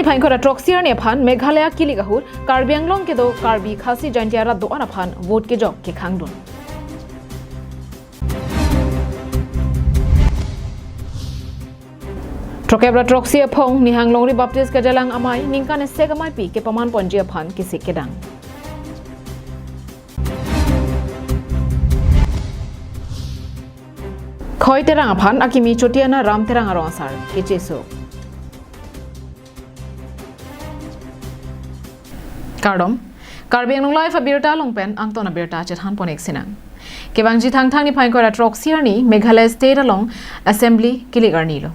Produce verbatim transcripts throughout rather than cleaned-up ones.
Phai ingkoi ra throksi arni aphan Meghalaya kilik ahut Karbi Anglong kedo Karbi Khasi Jaintia rat do-an aphan vote kejok kekhangdun. Throkkep ra throksi aphong Nihang Longri Baptist Kejalang Amei ningkan isi ameipi kepaman ponji aphan kesik kedang. Khoi Terang aphan akimi Chotiana Ram Terang arong asar kecheso. Kardom. Karbi Anglong Live abirta along pen angton abirta chethan pon-ik sinang. Kevangji Thangthang niphai ingkoi ra throksi arni Meghalaya State along Assembly kilik arni lo.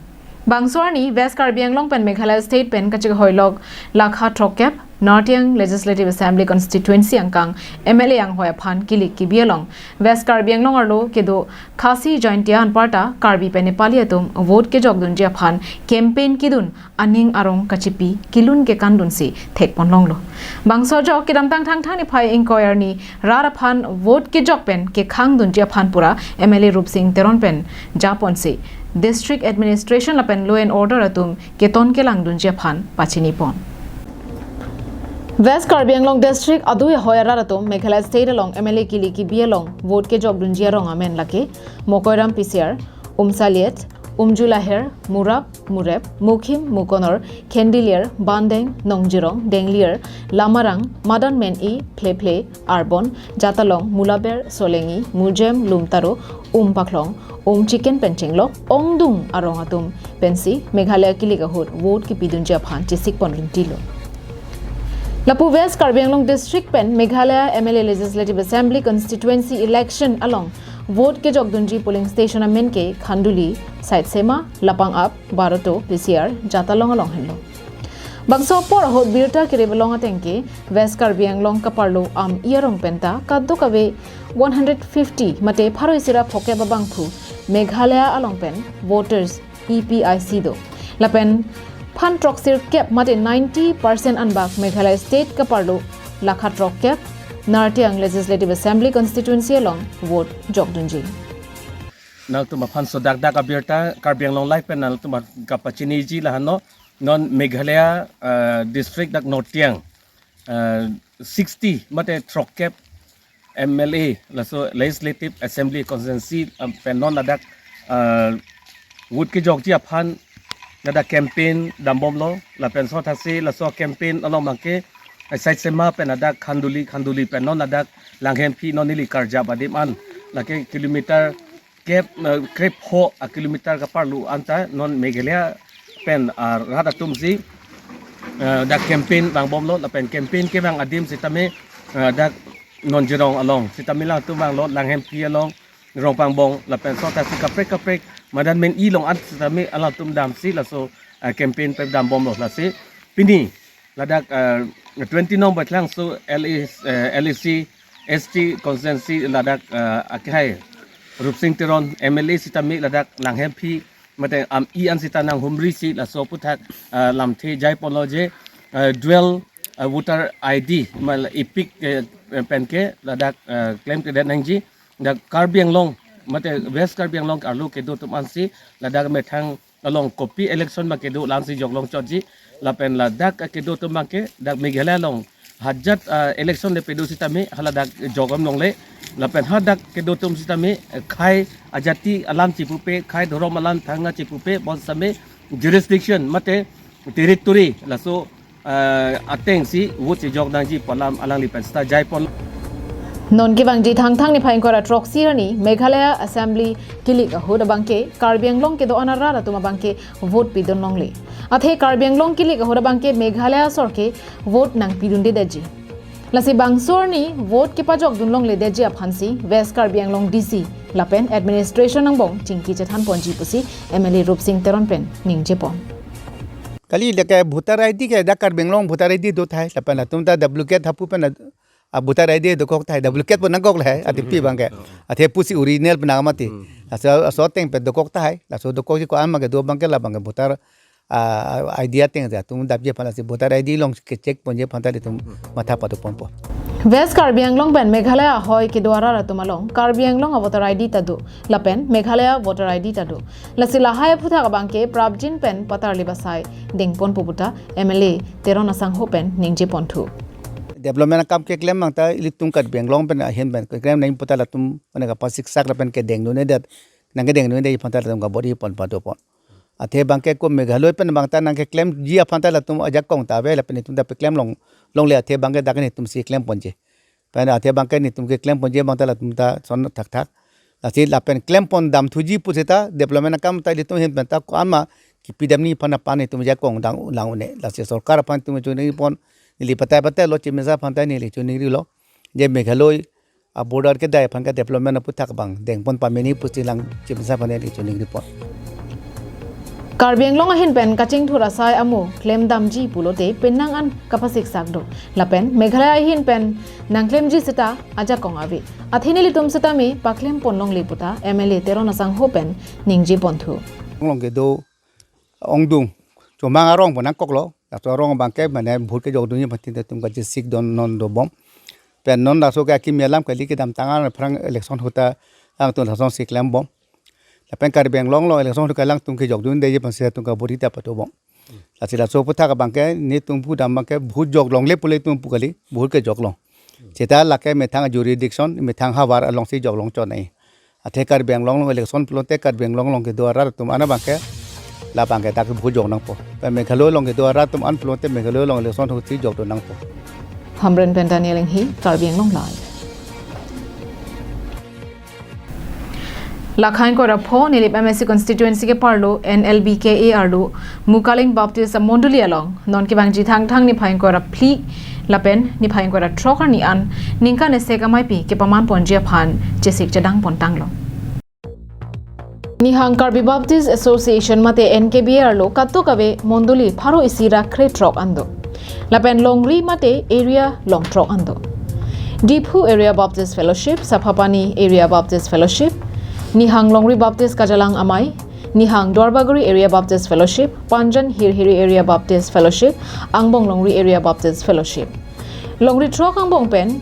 Bangso arni West Karbi Anglong pen Meghalaya State pen kachehoi lok lakha throkkep Nartiang Legislative Assembly Constituency angkang M L A anghoi aphan kilik kebi along West Karbi Anglong arlo kedo Khasi Jaintia anparta Karbi pen Nepali atum vote kejokdunji aphan campaign kedun aning arong kachipi kelun kekandunsi thek ponlonglo. Bangso ajok kedamtang Thangthang niphai ingkoi arni rat aphan vote kejok pen kekhangdunji aphan pura M L A Rupsing Teron pen japonsi District Administration lapen Law and Order atum keton kelangdunji aphan pachini pon. West Karbi Anglong District adui ahoi arat atum Meghalaya State along M L A kilik kebi along vote kejokdunji arong amen lake Mokoiram P C R, Umsaliet, Umjulaher, Murap, Murep, Mukhim, Mukonor, Khendiler, Bandeng, Nongjirong, Denglier, Lamarang, Madan Meni, Phlephle, Arbon, Jatalong, Mulaber, Solengi, Mujem, Lumtaro, Umpaklong, Umchiken pen chenglok, Ongdung arong atum pensi Meghalaya kilik ahut vote kepidunji aphan chesik pon rinti lo. Lapu West Karbi Anglong District pen Meghalaya M L A Legislative Assembly Constituency Election along vote kejokdunji polling station amen ke Khanduli, Saitsema, Lapangap, Baroto, P C R, Jatalong along henlo. Bangso apor ahut birta kerip along ateng ke West Karbi Anglong kaparlo Am-i arong penta kadokave one hundred fifty mate pharo isi ra phokep abangphu Meghalaya along pen voters E P I C do. Lapen phan throksirkep mate ninety percent anbak Meghalaya State kaparlo lakha throkkep Nartiang Legislative Assembly Constituency along vote jokdunji. Nangtum aphan so dak dak abirta Karbi Anglong Live pen nangtum kapachiniji lahenlo, non Meghalaya, ah, district dak Nartiang, ah, sixty mate throkkep M L A laso Legislative Assembly Constituency, ah, pen non ladak, ah, vote kejokji aphan ladak campaign dambomlo, lapen so thasi laso campaign along abangke, ah, Saitsema pen ladak Khanduli, Khanduli pen non ladak Langhemphi non neli karjap adim an lake kilometer kep, eh, krepho a kilometer kaparlo anta non Meghalaya pen, ah, rat atumsi, eh, dak campaign vangbomlo lapen campaign kevang adim sitame, eh, dak Nongjirong along sitame latum vanglo, Langhemphi along, Rongpangbong lapen so thasi kaprek kaprek Madan Meni along an sitame alangtum damsi laso, eh, campaign pep dambomlo lasi pini ladak, eh, twenty number Baithalangso L A, eh, L A C S T constituency ladak, eh, akehai Rupsing Teron M L A sitame ladak Langhemphi mate Am-i an sita nanghumrisi laso aputhak, eh, lamthe jaiponlo je, eh, dual, eh, voter I D mal EPIC, eh, pen ke ladak, eh, claim kedet nangji dak Karbi Anglong mate West Karbi Anglong arlo kedo atum ansi ladak methang along kopi election ma kedo la-ansi joklong chotji lapen ladak kedo atum abangke dak Meghalaya along hajat, ah, election le pedo sitame haladak jokom longle lapen hadak kedo atum sitame, eh, khei ajati alam chipupe, khei dhorom alam thangna chipupe bonsitame jurisdiction mate territory laso, ah, atengsi vote chejok nangji pu alam alangli pen sita jaipon. Non kevangji Thangthang niphai ingkoi ra throksi arni Meghalaya Assembly kilik ahut abangke Karbi Anglong kedo-an arat atum abangke vote pidun longle. Athe Karbi Anglong kilik ahut abangke Meghalaya asor ke vote nangpidundedetji. Lasi bangso arni vote kepajokdun longledetji aphansi West Karbi Anglong D C lapen administration angbong chingki chethan ponji pusi M L A Rupsing Teron pen ningjepon. Kali lake voter I D ke dak Karbi Anglong voter I D do tahai, lapen latum ta duplicate hapu pen a voter I D dokok tahai, duplicate pu nangkok lahai, athe pi abangke. Athe pusi original pu nang mati. Hmm. Laso, laso ateng pen dokok tahai, laso dokokji ko-an ma kedo abangke la abangke voter, ah, I D ateng atum dapji aphan lasi voter I D along ke check ponji aphan ta ilitum matha pado ponpo. West Karbi Anglong pen Meghalaya ahoi kedo arat atum along Karbi Anglong a voter I D ta do, lapen Meghalaya voter I D ta do. Lasi lahai aphuthak abangke prapjin pen patarlip asai dengponpo puta M L A Teron Asangho pen ningjeponthu. Development akam keklem abangta ilitum Karbi Anglong pen ahin pen keklem nangji puta latum mane kapasiksak lapen kedengdundedet, nangkedengdunde aphanta latum kabor-ipon padopon. Athe abangke ko Meghalaya pen abangta nangkeklemji aphanta latum ajakong ta ave lapen itum ta peklem long longle, athe abangke dak netum si klemponji. Pen athe abangke netum keklemponji abangta latum ta son thakthak. Lasi lapen klempon damthuji pusita development akam ta ilitum ahin pen ta ko-an ma kipidamji aphan aphan itum ajakong dang lang un-e. Lasi sorkar aphan itum choningri pon, neli patai patai lo, Chief Minister aphanta neli choningrilo. Je Meghalaya a border kedai aphan ke development aphuthak abang dengpon pameni pusi lang Chief Minister aphan neli choningri pon. Karbi Anglong ahin pen kachingthur asai amo klemdamji pulote penang an kapasiksak do. Lapen Meghalaya ahin pen nangklemji seta ajakong ave. Athe nelitum setame paklempon longle puta M L A Teron Asangho pen ningjeponthu. Anglong kedo ongdung chomang arong pon nangkoklo. Laso arong abangke mane vote kejokdunji aphan tin atum kachisikdun non dobom. Pen non laso ke akimi alam kali, kedamtang aphrang election ahut ta alangtum lason si klembom. Lapen Karbi Anglong along election ahut ke alangtum kejokdundeji aphan si atum kabor-i ta padobom. Lasi laso aphuthak abangke netum pudam abangke vote jok longle pule itum pu kali, vote kejok long. Seta lake methang jurisdiction, methang havar alongsi jok long chonai. Athe Karbi Anglong along election pulote Karbi Anglong along kedo arat atum an abangke labangke dak vote jok nangpo. Pen Meghalaya along kedo arat atum an pulote Meghalaya along election ahut si jokdun nangpo. Hamren pen Daniel Enghi, Karbi Anglong Live. Lakha ingkoi ra pho Nilip M A C constituency keparlo N L B K A arlo Mukaling Baptist Mondoli along non kevangji Thangthang niphai ingkoi ra phli lapen niphai ingkoi ra throk arni an ningkan esek amaipi kepamanponji aphan chesik chedangpon tanglo. Nihang Karbi Baptist Association mate N K B A arlo kadokave mondoli pharo isi ra krethrok an do. Lapen longri mate area long throk an do. Diphu Area Baptist Fellowship, Saphapani Area Baptist Fellowship, Nihang Longri Baptist Kajalang Amei, Nihang Duarbagori Area Baptist Fellowship, Panjan Hirhiri Area Baptist Fellowship, Angbong Longri Area Baptist Fellowship. Longri throk angbong pen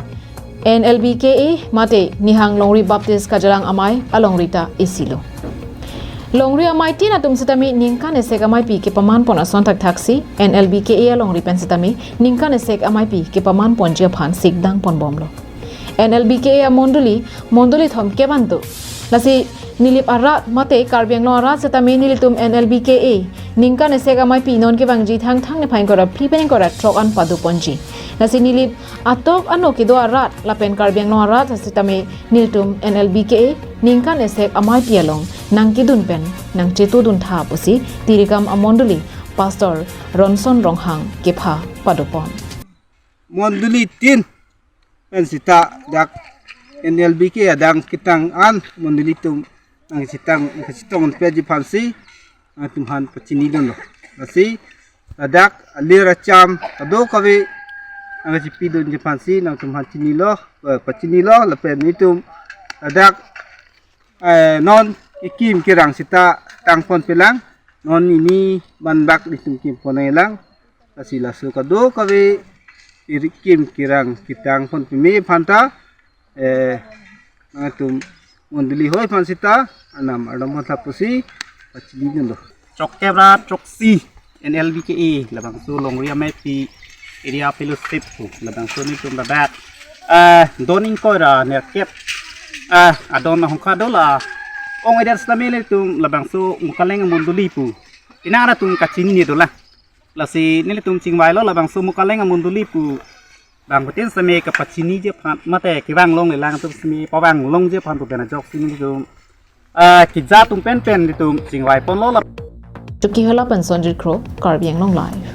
N L B K A mate Nihang Longri Baptist Kajalang Amei alongri ta isi lo. Longri amei tin atum setame ningkan esek amaipi kepamanpon ason thakthaksi N L B K A alongri pen setame ningkan esek amaipi kepamanponji aphan sikdangponbomlo. N L B K A amondoli, mondoli thomkep an do. Lasi Nilip arat mate Karbi Anglong arat setame nelitum N L B K A ningkan esek amaipi non kevangji Thangthang niphai ingkoi ra phli pen ingkoi ra throk an padoponji. Lasi Nilip atok ano kedo arat lapen Karbi Anglong arat setame nelitum N L B K A ningkan esek amaipi along nangkedun pen nangchetodun tha pusi Tirikam amondoli Pastor Ronson Ronghang kepha padopon. Mondoli tin pen seta dak N L B K A adang ketang an mondoli atum nangchetong nangchetong peji aphansi nangtumphan pachinidunlo. Lasi ladak alir acham kadokave nangchipidunji aphansi nangtumphan chinilo, eh, pachinilo lapen itum ladak, eh, non ikim kerang seta tangpon pelang, non ini banbak itum kimpon nanglang. Lasi laso kadokave irikim kerang ketangpon peme aphanta, eh, nangtum mondoli hoi aphan seta anam ardom aphan thapusi pachinidunlo. Chok kep ra choksi N L B K A labangso longri ameipi area fellowship pu labangso nelitum ladak, eh, don ingkoi ra nerkep, eh, adon ahongkha dola ong eder setame nelitum labangso Mukaling amondoli pu inang ra atum kachinine dolang. Lasi nelitum chingvailo labangso Mukaling amondoli pu bangphutin setame kapachiniji aphan mate kevang longlelang atum setame pavang longji aphan pu pen ajoksi nelitum, ah, kija atum penpen nelitum chingvaiponlo la. Chuki Hola pen Sonjit Kro, Karbi Anglong Live.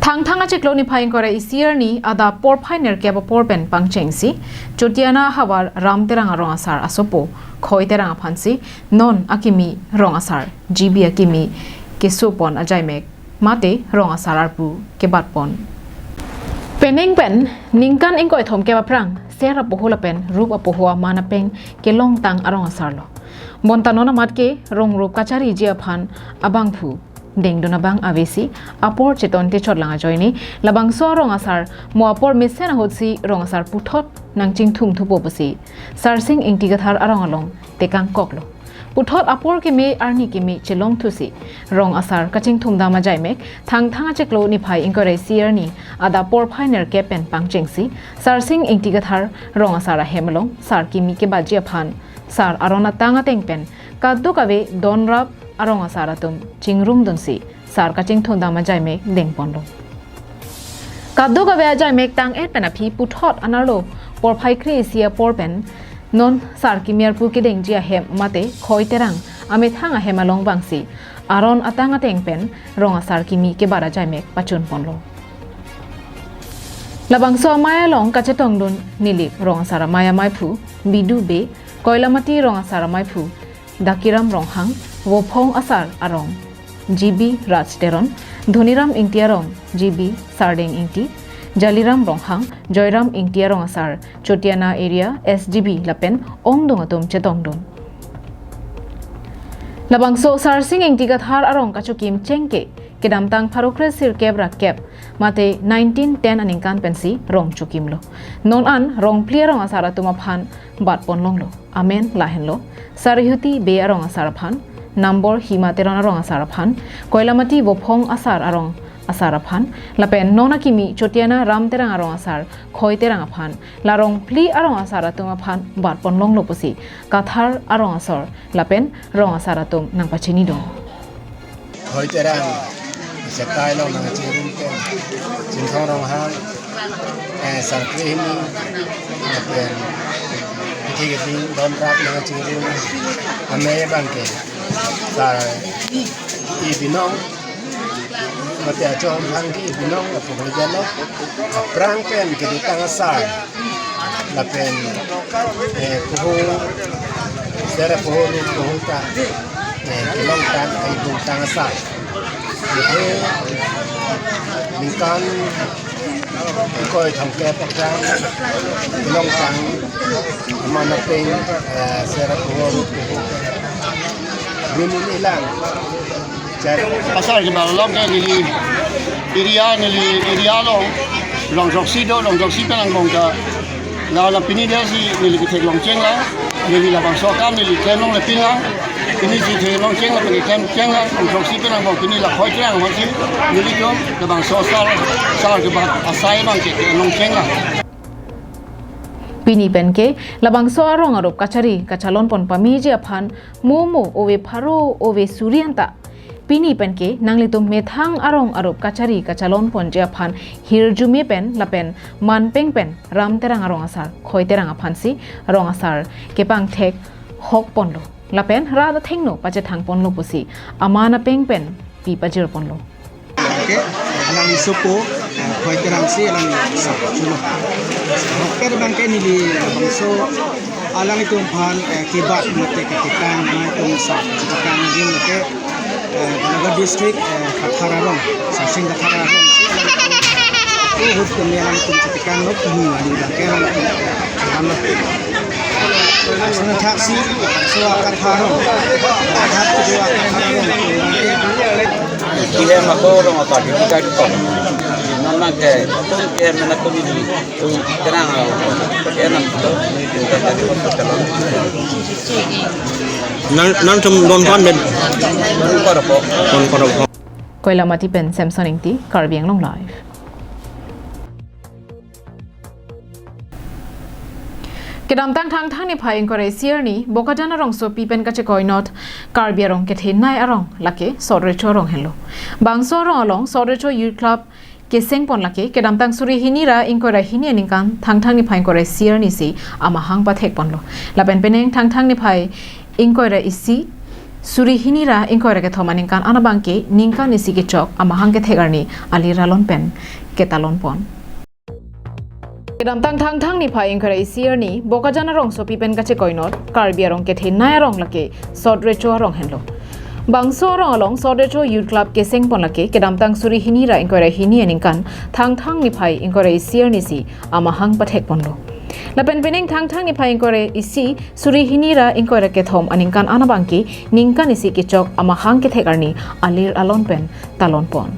Thangthang achiklo niphai ingkoi ra isi arni adap porphai nerkep apor pen pangchengsi Chotiana ahavar Ram Terang arong asar asopo Khoi Terang aphansi non akimi rong asar G B akimi kesopon ajaimek mate rong asar arpu kebatpon. Penang pen ningkan ingkoi thomkep aphrang ser apoho lapen rup apoho aman apeng kelongtang arong asarlo. Bonta non amat ke rong rup kachariji aphan abangphu dengdun abang avesi apor cheton techot lang ajoine labangso arong asar mo apor mesen ahutsi rong asar puthot nangchingthum thupo pusi Sarsing Ingti Kathar arong along tekangkoklo. Puthot apor keme arni keme chelongthusi rong asar kachingthum dam ajaimek Thangthang achiklo niphai ingkoi ra isi arni adap porphai nerkep pen pangchengsi Sarsing Ingti Kathar rong asar ahem along sar kimi kebatji aphan sar aron atang ateng pen kadokave donrap arong asar atum chingrumdunsi sar kachingthum dam ajaimek dengponlo. Kadokave ajaimek tang-et pen aphi puthot anerlo porphai kre-isi apor pen non sar kimi arpu kedengji ahem mate Khoi Terang amethang ahem along vangsi aron atang ateng pen rong asar kimi kebat ajaimek pachunponlo. Labangso amei along kachetongdun neli rong asar amei amaiphu Bidu Bey, Koilamati rong asar amaiphu Dakiram Ronghang, Vophong asar arong G B Raj Teron, Dhoniram Ingti arong G B Sardeng Ingti, Jaliram Ronghang, Joyram Ingti arong asar Chotiana area S G B lapen ongdung atum chetongdun. Labangso Sarsing Ingti Kathar arong kachokim chengke kedamtang pharo kre sirkep ra kep mate nineteen ten aningkan pensi rong chokimlo. Non an rong phli arong asar atum aphan batponlonglo. Amen lahenlo: Sarihuti Bey arong asar aphan, Nambor Hima Teron arong asar aphan, Koilamati Vophong asar arong asar aphan, lapen non akimi Chotiana Ram Terang arong asar Khoi Terang aphan, la rong phli arong asar atum aphan batponlonglo pusi Kathar arong asor lapen rong asar atum nangpachinidun. Khoi Terang, Setai along nangchingrum pen, Chinthong Ronghang, eh, Sangkre Hini, lapen Kithi Keding, donrap nangchingrum, amei abangke, Sar I Binong, mate achom hangki Binong, lapu Hojalo, aphrang pen kedotang asar, lapen, eh, puhu, sera puhu ni puhu ta, eh, kelongtang, ai bungtang asar. Mate ningkan ingkoi thomkep aphrang kelongtang aman apeng, eh, sera puhu ni puhu ta. Rumun ilang. Pasar ke bang long ke neli area, neli area long, long joksi do, long joksi pen angbong ta. La la pini dia si neli kethek longcheng lang, neli labangso akam neli klem longle pin lang. Pini si thek longcheng la pini klem cheng lang, long joksi pen angbong pini la Khoi Terang abang si nelitum labangso sar, sar kebat asai abangke klem longcheng lang. Pini penke labangso arong arup kachari kachalonpon pameji aphan momo ove pharo ove suri anta pini penke nanglitum methang arong arup kachari kachalonponji aphan hirjume pen lapen manpeng pen Ram Terang arong asar Khoi Terang aphansi rong asar kepangthek hokponlo lapen rat athengno pachethangponlo pusi aman apeng pen pi pajirponlo. Ke alang isopo, eh, Khoi Terang si alang sa chulo. Hokke abangke neli labangso alanglitum aphan, eh, kebat mate keketang, alanglitum sa cheketang din ke, eh, Nagaon district, eh, Kathar arong, Sarsing Kathar arong si alanglitum ahut keme alanglitum cheketanglo, kumi wali abangke alanglitum, eh, chekanlo. Lason athaksi, so Kathar arong, Kathar kedo Kathar arong, Ihem ako rong apa di kita di kong. Nana ke, ihem mana ko ni, Terang, ihem na to, kita tadi ko calon. Nang, nangtum don pan ben. Don pan apa? Don pan apa? Koilamati pen Samson Ingti, Karbi Anglong Live. Kedamtang Thangthang niphai ingkoi ra isi arni Bokajan arongsopi pen kachekoinot Karbi arong kethenei arong lake Sot Recho arong henlo. Bangso arong along Sot Recho Youth Club kesengpon lake kedamtang suri hini ra ingkoi ra hini aningkan Thangthang niphai ingkoi ra isi arni si amahang pathekponlo. Lapen penang Thangthang niphai ingkoi ra isi suri hini ra ingkoi ra kethom aningkan an abangke ningkan isi kechok amahang kethek arni ali ralon pen ketalonpon. Kedamtang Thangthang niphai ingkoi ra isi arni Bokajan arongsopi pen kachekoinot Karbi arong kethenei arong lake Sot Recho arong henlo. Bangso arong along Sot Recho Youth Club kesengpon lake kedamtang suri hini ra ingkoi ra hini aningkan Thangthang niphai ingkoi ra isi arni si amahang pathekponlo. Lapen pining Thangthang niphai ingkoi ra isi suri hini ra ingkoi ra kethom aningkan an abangke ningkan isi kechok amahang kethek arni alir alon pen talon pon.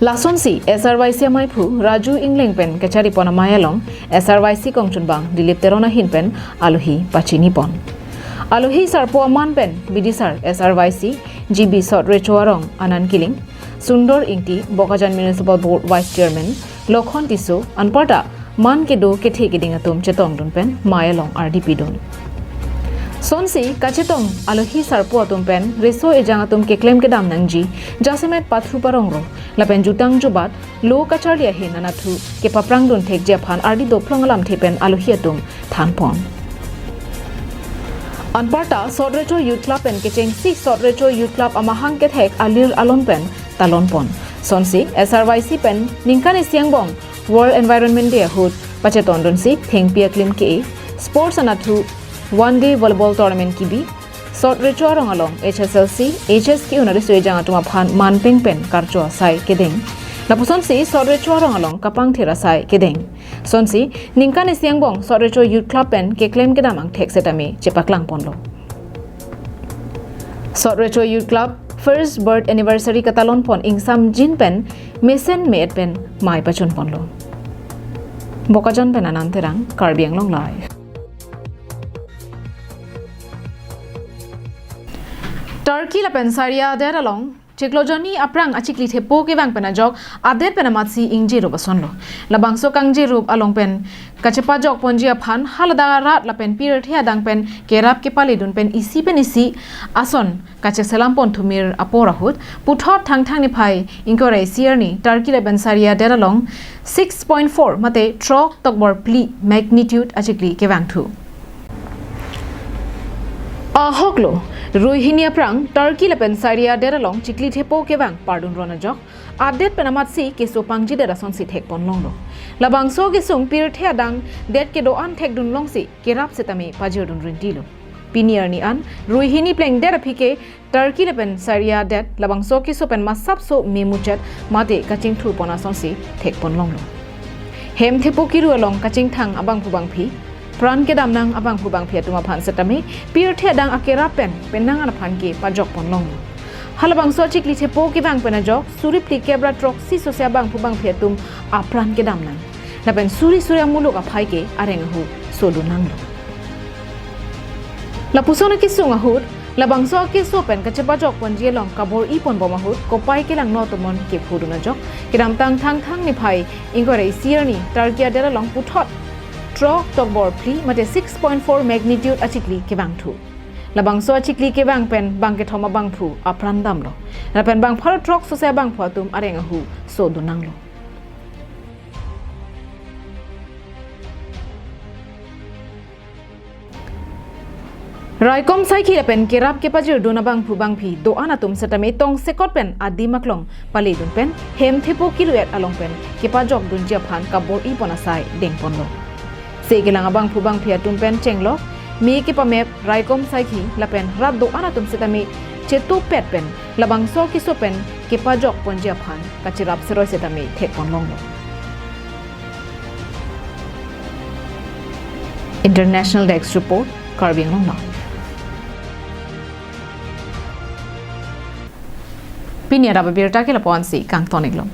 Lasonsi S R Y C amaiphu Raju Engleng pen kachari pon amei along S R Y C kongchunbang Dilip Teron ahin pen alohi pachini pon. Alohi sarpo aman pen bidisar S R Y C G B Sot Recho Arong Anand Killing, Sundor Ingti, Bokajan Municipal Board Vice Chairman Lokhon Tisso, anparta man kedo kethe keding atum chetongdun pen mei along ardi pidun. Lasonsi kachetong alohi sarpo atum pen riso ejang atum keklem kedam nangji jasemet pathu parong ro lapen jutang jubat lo kacharli ahin anatthu kepaprangdun thekji aphan ardi dophlong alamthe pen alohi atum than pon. Anparta Sot Recho Youth Club pen kechengsi Sot Recho Youth Club amahang kethek alir alon pen talon pon. Lasonsi S R Y C pen ningkan isi angbong World Environment Day ahut pachetongdunsi thengpi aklim ke-e sports anatthu one day volleyball tournament kebi, Sot Recho Arong along H S L C, H S ke un ariso ejang atum aphan man peng pen karcho asai kedeng. Lapusonsi Sot Recho Arong along kapangthir asai kedeng. Lasonsi ningkan isi angbong Sot Recho Youth Club pen keklem kedam angthek setame chepaklang ponlo. Sot Recho Youth Club first birth anniversary katalon pon ingsamjin pen mesen me-et pen mei pachun ponlo. Bokajan pen Anand Terang, Karbi Anglong Live. Turkey lapen Syria adet along chiklo jonni aphrang achikli thepo kevang pen ajok adet pen amatsi ingje rup asonlo. Labangso kangje rup along pen kachepajok ponji aphan haladak arat lapen pirthe adang pen kerap kepaledun pen isi pen isi ason kacheselam pon thumir apor ahut puthot Thangthang niphai ingkoi ra isi arni Turkey lapen Syria adet along six point four mate throk tokbor phli magnitude achikli kevang thu. Ahoklo, rui hini aphrang Turkey lapen Syria adet along chikli thepo kevang pardun ron ajok adet pen amatsi keso pangjidet asonsi thek pon longlo. Labangso kesung pirthe adang det kedo-an thekdun longsi kerap setame pajirdun rintilo. Pini arni an rui hini plengdet aphi ke Turkey lapen Syria adet labangso keso pen masapso memuchot mate kachingthur pon asonsi thek pon longlo. Hem thepo kiru along kachingthang abangphu bangphi, pran kedam nang abangphu bangphi atum aphan setame pirthe adang akerap pen penang an aphan kepajok pon longlo. Halabangso achikli thepo kevang pen ajok suri phlikep ra throksi sose abangphu bangphi atum apran kedam nang. Lapen suri suri amuluk aphai ke areng ahu sodun nanglo. Lapuson akesung ahut, labangso akeso pen kachepajok ponji along kabor-i pon bom ahut, kopai kelang no tomon kephodun ajok, kedamtang Thangthang niphai ingkoi ra isi arni Turkey adet along puthot throk tokbor phli mate six point four magnitude achikli kevang thu. Labangso achikli kevang pen bangkethom abangphu apran damlo. Lapen bang pharo throk sose abangphu atum areng ahu sodun nanglo. Raikom saikhi lapen kerap kepajirdun abangphu bangphi do-an atum setame tongsekot pen adim aklong paledun pen hem thepo kiru-et along pen kepajokdunji aphan kabor-i pon asai deng ponlo. Se kelang abangphu bangphi atum pen chenglok, me kepamep, raikom saikhi lapen rat do-an atum setame chetupet pen labangso keso pen kepajok ponji aphan kacherap seroi setame thek pon longlo. International Desk Report, Karbi Anglong Live. Pini arap abirta ke lapu-ansi kangton-iklo.